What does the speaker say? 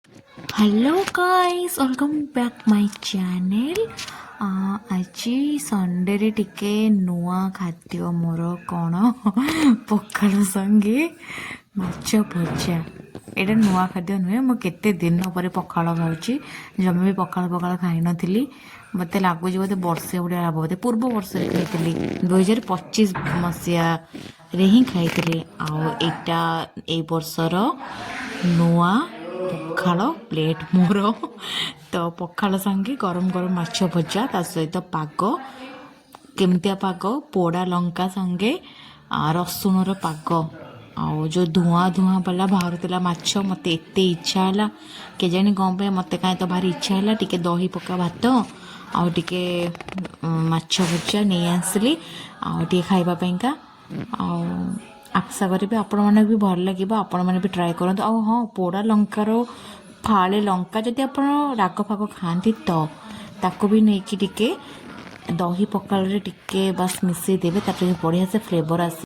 Hello guys, welcome back my channel. ଆଜି ସଣ୍ଡେରେ ଟିକେ ନୂଆ ଖାଦ୍ୟ ମୋର କ'ଣ? ପଖାଳ ସଙ୍ଗେ ମାଛ ଭଜା। ଏଇଟା ନୂଆ ଖାଦ୍ୟ ନୁହେଁ। ମୁଁ କେତେ ଦିନ ପରେ ପଖାଳ ଖାଉଛି। ଜମା ବି ପଖାଳ ପଖାଳ ଖାଇନଥିଲି। ମୋତେ ଲାଗୁଛି ବୋଧେ ବର୍ଷେ ଭଳିଆ ହେବ ବୋଧେ। ପୂର୍ବ ବର୍ଷରେ ଖାଇଥିଲି, 2025 ମସିହାରେ ହିଁ ଖାଇଥିଲି। ଆଉ ଏଇଟା ଏଇ ବର୍ଷର ନୂଆ ପଖାଳ ପ୍ଲେଟ୍ ମୋର। ତ ପଖାଳ ସାଙ୍ଗେ ଗରମ ଗରମ ମାଛ ଭଜା, ତା ସହିତ ପାଗ। କେମିତିଆ ପାଗ? ପୋଡ଼ା ଲଙ୍କା ସାଙ୍ଗେ ରସୁଣର ପାଗ। ଆଉ ଯେଉଁ ଧୂଆଁ ଧୂଆଁ ବାଲା ବାହାରୁଥିଲା ମାଛ, ମୋତେ ଏତେ ଇଚ୍ଛା ହେଲା, କେଜାଣି କ'ଣ ପାଇଁ ମୋତେ କାହିଁ ତ ଭାରି ଇଚ୍ଛା ହେଲା। ଟିକେ ଦହି ପକା ଭାତ ଆଉ ଟିକେ ମାଛ ଭଜା ନେଇ ଆସିଲି ଆଉ ଟିକେ ଖାଇବା ପାଇଁକା। ଆଉ ଆଶା କରିବି ଆପଣମାନଙ୍କୁ ବି ଭଲ ଲାଗିବ, ଆପଣମାନେ ବି ଟ୍ରାଏ କରନ୍ତୁ। ଆଉ ହଁ, ପୋଡ଼ା ଲଙ୍କାର ଫାଳେ ଲଙ୍କା, ଯଦି ଆପଣ ରାଗ ଫାଗ ଖାଆନ୍ତି ତ ତାକୁ ବି ନେଇକି ଟିକେ ଦହି ପଖାଳରେ ଟିକେ ବାସ୍ ମିଶାଇ ଦେବେ, ତାପରେ ବଢ଼ିଆ ସେ ଫ୍ଲେଭର୍ ଆସିବ।